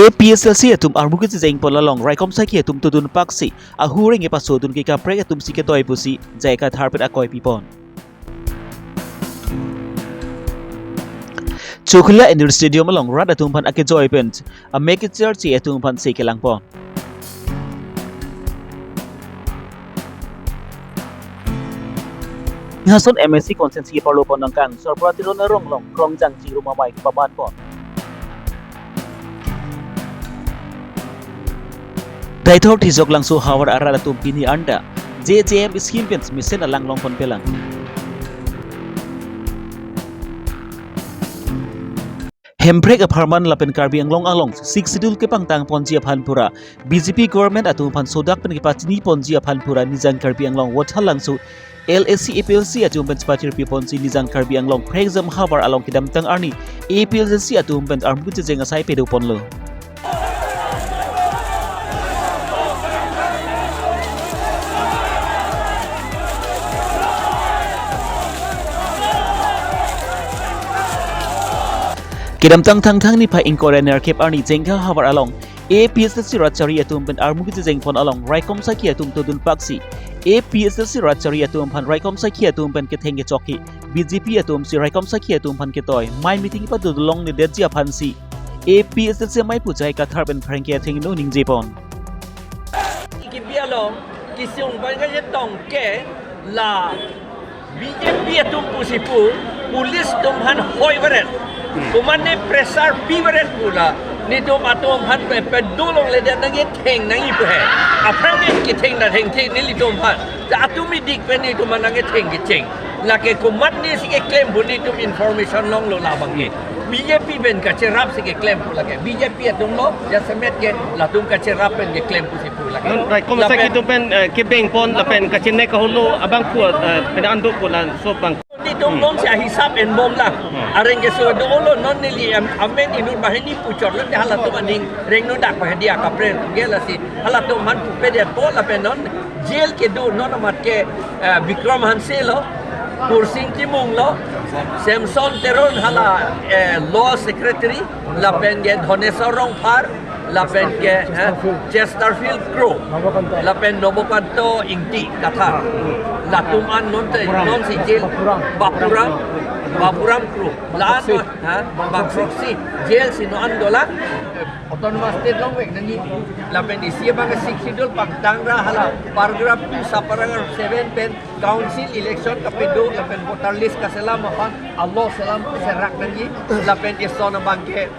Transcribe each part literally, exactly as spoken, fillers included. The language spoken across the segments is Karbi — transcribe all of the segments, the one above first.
A P H L C atum armu kechejeng pon along raikom saikhi atum todun paksi ahureng kepasodun ke kaprek atum si ketoi pusi J I Kathar pen akoi pipon. Chokihola Indoor Stadium along rat atum aphan akejoi pen amek kecharche atum aphan si kelangpon. Hason M A C constituency parlo pon nangkang Sorpra Teron arong along Krongjang Chingrum Amei pamanpon. Deithor Tijok Langso havar arat atum pini anta J J M scheme pen mesen alang longpon pelang. Hemprek apharman lapen Karbi Anglong along Sixth Schedule kepangtang ponji aphan pura B J P government atum aphan sodak pen kepachini ponji aphan pura Nijang Karbi Anglong Vothatlangso L A C A P L C atum pen chepachirpi ponsi Nijang Karbi Anglong Khrekjam havar along kedamtang arni A P H L C atum pen armu kechejeng asai pado ponlo. Kedamtang Thangthang niphai ingkoi ra nerkep arni Jengkha havar along A P H L C rat chari atum pen armu kechejeng pon along raikom saikhi atum todun paksi A P H L C rat chari atum aphan raikom saikhi atum pen ketheng kechokji B J P atum si raikom saikhi atum aphan ketoi mei meeting padodun longledetji aphan si A P H L C amei pu J I Kathar pen pherangke athengno ningje pon. Kibi along kisung pen kachetong ke la B J P atum pusi pu police atum aphan hoi varet. Hmm. Komatne pressure pi varet pu la netum atum aphan pe, pedolongledet nangketheng nangji pu he. Aphrang ne ketheng ta thengthe nelitum aphan. Ta atum idik pen netum aphan nangketheng kecheng. Lake komatne si keklem pu netum information longlo labang ke. B J P pen kacherap si keklem pu lake. B J P atum lo, jasemet ke latum kacherap pen keklem pusi pu lake. Non raikom saikhi atum pen, eh, kebeng pon lapen kachenek kaholo abang pu, eh, pen ando pu laso abang. Netum non si ahisap enbom lang. Hmm. Areng keso do-olo non neli am-, amen inut banghini puchotlo te halatum aning rengno dak banghini akaprek ke lasi halatum aphan pupedet po lapen non jail kedo non amat ke, eh, Bikram Hanse lo, Kursing Timung lo, Samson Teron hala, eh, law secretary, lapen ke Dhoneswar Rongphar, lapen ke, eh, Chesterfield Kro, lapen Nobokanto Ingti Kathar. Latum an non te, non si jail, Bapuram, Bapuram Kro. La non, ha, Bangsoksi jail si non an dolang. Autonomous State longvek nangji. Lapen isi abang Sixth Schedule pangtang ra hala paragraph two sub paragraph seven pen council election kapado lapen voter list kaselam aphan a-law selam serak nangji. Lapen ison abang ke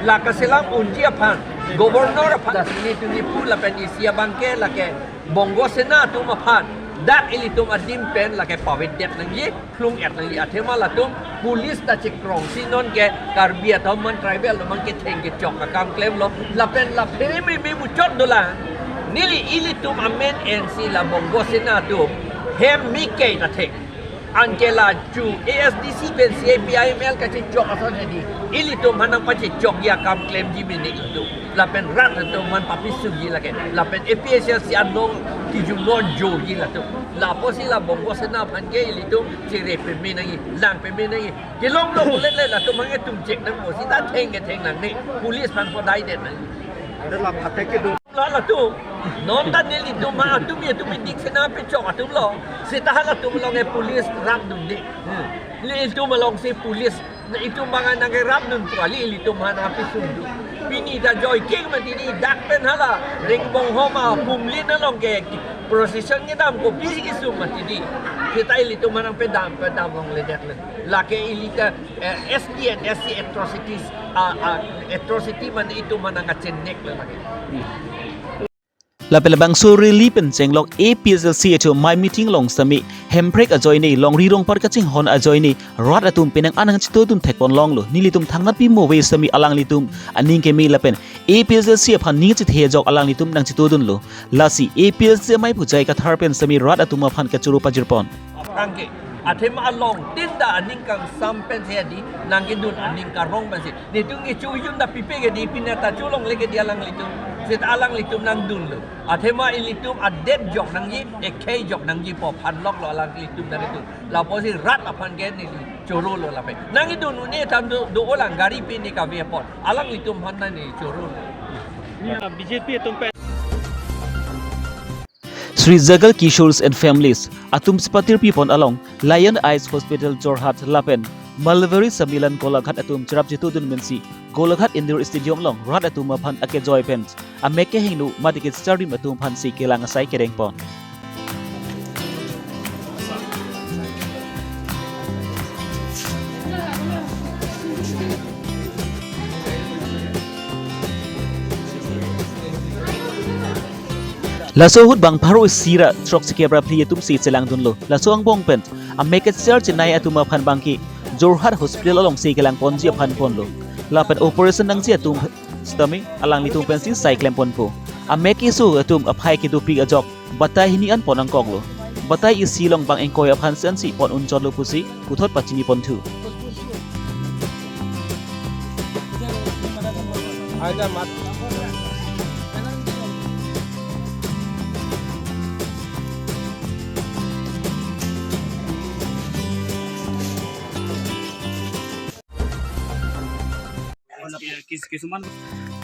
la kaselam unji aphan governor aphan. Das ini tuni pu lapen isi abang ke lake Bongo Sena atum aphan dak ilitum adim pen lake pavedet nangji. Plung-et nangji athema latum police ta chekrongsi non ke Karbi atum man tribal atum man ketheng kechok akam klemlo lapen la phere meme muchot dolang. Neli ilitum amen ensi la Bongo Sena atum hem mi ke ta thek. Anke la chu A S D C pen C I P I M L kachechok ason hedi. Ilitum aphan nangpachechokji akam klemji mene ilitum. Lapen rat atum aphan papisukji lake. Lapen A P H L C anong kijumnon joji latum. Lapusi la Bongo Sena aphan ke ilitum chere peme nangji, lang peme nangji. Kelong long ulen le latum aphan ke tum chek nangpo sita theng ketheng nangne. Police aphan podaidet nangji. Ada la phatek kedo. La latum. Non ta nelitum aphan atum itum idik sena pechok atum lo. Sita halatum along ke police rapdunde. Hmm. Nelitum alongsi police itum abang nangkerapdun pu kali ilitum aphan apisukdun. Pini ta joiking mati di dak pen hala Ringbonghom apumlin along ke procession kedam kopisi kesung mati di. Sita ilitum aphan nangpedam pedam longledet le. Lake ili ta, eh, S T and S C atrocities, ah, ah, atrocity mane itum aphan nangkachenek le lake. Lapen labangso rally pen chenglok A P H L C atum mei meeting along sitame Hemprek ajoine Longri Rongphar kachinghon ajoine rat atum penang an nangchetodun thekpon longlo. Nelitum thangnat pimo ave sitame alanglitum aning keme lapen A P H L C aphan ning chethe ajok alanglitum nangchetodunlo. Lasi A P H L C amei pu J I Kathar pen sitame rat atum aphan kachoro pajirpon. Aphrang ke Athema along tinda aning kangsam pensi adi, nangkedun aning karong pensi. Netum ngi chujun da pipe ke di, pine ta cholongle ke di alanglitum. Seta alanglitum nangdunlo. Athema ilitum adet jok nangji, ekhei jok nangji pu aphan loklo alanglitum nangkedun. Lapusi rat aphan ke neli chorolo lapen. Nangkedun un-e atum do, do-olang gari pine kave apot. Alanglitum aphan neli chorolo. Ya, B J P atum pen. Shri Jagal Kishores and Families atum si patirpi pon along Lion Eyes Hospital Jorhat lapen Mulberry Sammilan Golaghat atum cherap chetudun pensi Golaghat Indoor Stadium along rat atum aphan akejoi pen amek kehingno mate kechardim atum aphansi kelang asai kereng pon. Laso ahut bang pharo isi ra throksikep ra phli atum si chelangdunlo. Laso angbong pen amek kechar chenei atum aphan bangke Jorhat Hospital alongsi kelang ponji aphan ponlo. Lapen operation nangji atum sitame alanglitum pensi sai klem ponpo. Amek keso atum aphai kedopik ajok batai hini an pon nangkoklo. Batai isi along bang ingkoi aphan si ansi pon unchotlo pusi puthot pachini ponthu.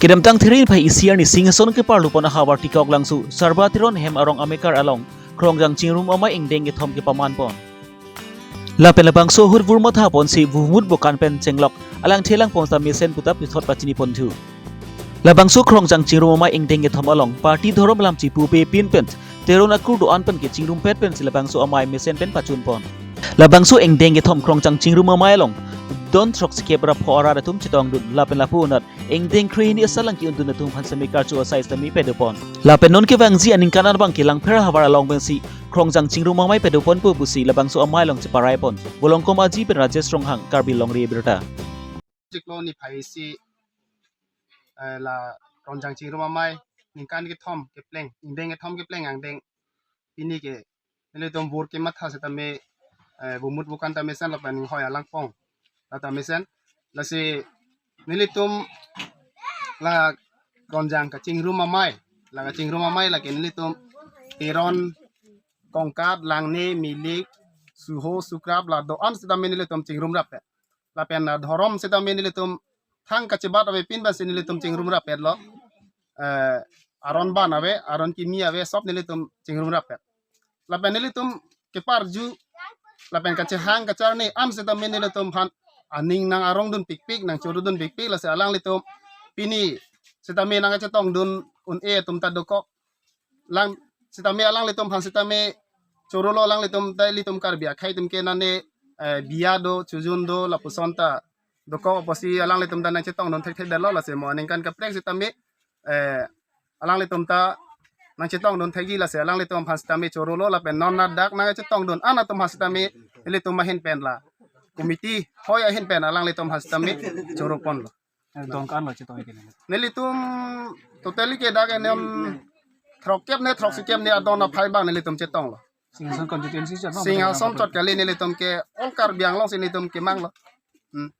Kedamtang There niphai isi arni Singhason keparlu pon ahavar Tikok Langso Sarba Teron hem arong amekar along Krongjang Chingrum Amei ingdeng kethom kepaman pon. Lapen labangso ahut vur matha ponsi vumut bukan pen chenglok alang thelang pon ta mesen puta puthot pachini ponthu. Labangso Krongjang Chingrum Amei ingdeng kethom along party dhorom alam chipupe pin pen Teron akur do-an pen kechingrumpet pensi labangso amei mesen pen pachun pon. Labangso ingdeng kethom Krongjang Chingrum Amei along don throksikep ra pho arat atum chetongdun lapen lapu anat ingdeng kre hini asal lang ki-undun atum aphan semi karcho asai semi pado pon. Lapen non kevangji aningkan an bangke Langpher ahavar along pensi Krongjang Chingrum Amei pado ponpo pusi labangso amei along cheparai pon. Bolongkom Aji pen Rajesh Ronghang, Karbi Longri Abirta. Chiklo niphai isi, eh, la Krongjang Chingrum Amei ningkan kethom kepleng, ingdeng kethom kepleng angdeng pini ke nelitum vur kematha sitame, eh, vumut bukan ta mesen lapen inghoi alang pong. Lata mesen, lasi nelitum la Krongjang kachingrum amei, la kachingrum amei lake nelitum Teron, Kongkat, Langne, Milik, Suho, Sukrap, la do-an sitame nelitum chingrum rap. Lapen, ah, dhorom sitame nelitum thang kachebat ave pin pensi nelitum chingrum rapetlo. Eh, aron ban ave, aron kimi ave, sob nelitum chingrum rapet. Lapen nelitum keparju, lapen kachehang kacharni an sitame nelitum aphan aning nang arongdun pikpik, nang chorodun pikpik, lasi alanglitum pini sitame nangchetongdun un-e atum ta dokok. Lang sitame alanglitum aphan sitame chorolo alanglitum ta ilitum Karbi akhei atum ke nane, eh, biya do, chojun do, lapuson ta dokok apotsi alanglitum ta nangchetongdun thekthedetlo, lasi mo aningkan kaprek sitame, eh, alanglitum ta nangchetongdun thekji, lasi alanglitum aphan sitame chorolo lapen non ladak nangchetongdun an atum aphan sitame ilitum ahin pen la committee hoi ahin pen alanglitum aphan sitame choro ponlo. Eh, don ko-an lo chetong ke neli? Nelitum totally ke dak enem throkkep ne throksikem ne adon aphai bang nelitum chetonglo. Singhason constituency chot, no? Singhason chot kali nelitum ke all Karbi Anglong si nelitum kemanglo. Hmm.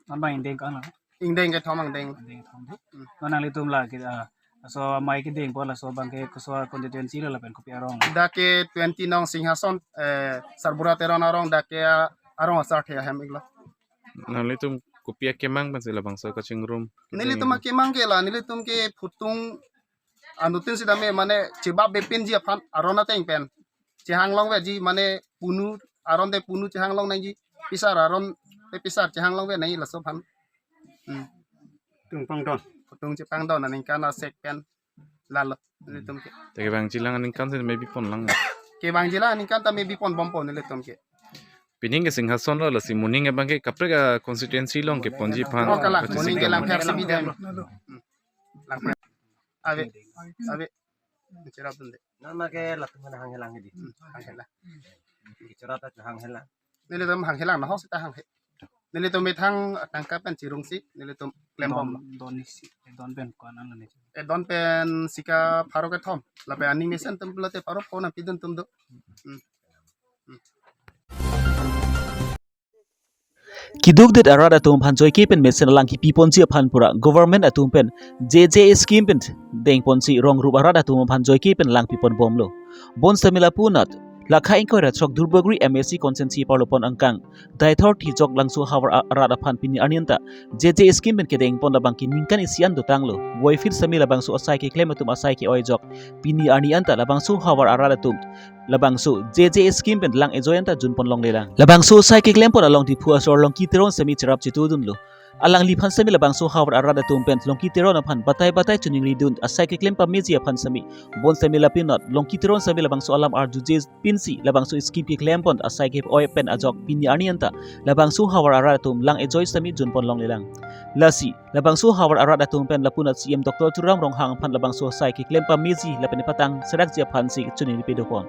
Non bang ingdeng ko-an lo? Ingdeng kethom angdeng. Ingdeng kethom di. Hmm. Non nanglitum la ke, ah, laso amei kedeng pon laso bangke koso constituency lo lapen kopi arong? Dak ke twenty nong Singhason, eh, Sarbura Teron arong dak ke, ah, arong asar the ahem iklo. Nanglitum kopi akemang pensi labangso kachingrum? Nelitum akemang ke la, nelitum ke phutung anuttin sitame mane chebap bepinji aphan aron ateng pen chehang longveji mane punu aron te punu chehang long nangji, pisar aron te pisar chehang longve nangji laso aphan. Hmm. Tung pangdon. Phutung chepangdon aningkan asek pen. Lalo, nelitum ke. Te kevangjilang aningkan si maybe pon lang. Kevangjilang aningkan ta maybe pon bompo nelitum ke. Pining ke Singhason lo, lasi moning abangke kaprek a constituency along keponji aphan. Oh, kalang, moning ke Langpher si bidang. Hmm. Langpher. Ave, ave. Cherap dun de. Nama ke latum hanghelang di. Hmm, hanghelang. Cherap ta hanghelang. Nelitum hanghelang, nahok sita hanghe. Nelitum methang tangka pen chirungsi, nelitum klembom. Don, don isi, eh, don pen ko-an lo ni? Eh, don pen sika pharo kethom. Lapen aning mesen atum pulote pharo pho nangpidun atum do. Hmm. Hmm. Keduk det arat atum aphan joike pen mesen alang kepi ponji aphan pura government atum pen J J A scheme pen deng ponji rong rup arat atum aphan joike pen lang pi pon bomlo. Bonsitame lapu anat lakha ingkoi ra throk Duarbagori M A C constituency arlo pon angkang Daithor Tijok Langso havar a-, arat aphan pini arni anta J J A scheme pen kedeng pon labang ke ningkan isi an dotanglo. Puvoiphit sitame labangso asai keklem atum asai ke-oi ajok pini arni anta labangso havar arat atum labangso J J A scheme pen lang ejoi anta jun pon longlelang. Labangso asai keklem pon along Diphu asor Longki Teron sitame cherap chetudunlo. Alangliphan sitame labangso havar arat atum pen Longki Teron aphan batai batai choningri dun asai keklem pameji aphan sitame. Bonsitame lapu anat Longki Teron sitame labangso alam arjuje pinsi labangso scheme keklem pon asai ke-oi pen ajok pini arni anta labangso havar arat atum lang ejoi sitame jun pon longlelang. Lasi labangso havar arat atum pen lapu anat C M Doctor Tuliram Ronghang aphan labangso asai keklem pameji lapen patang serakji aphansi choningri pado pon.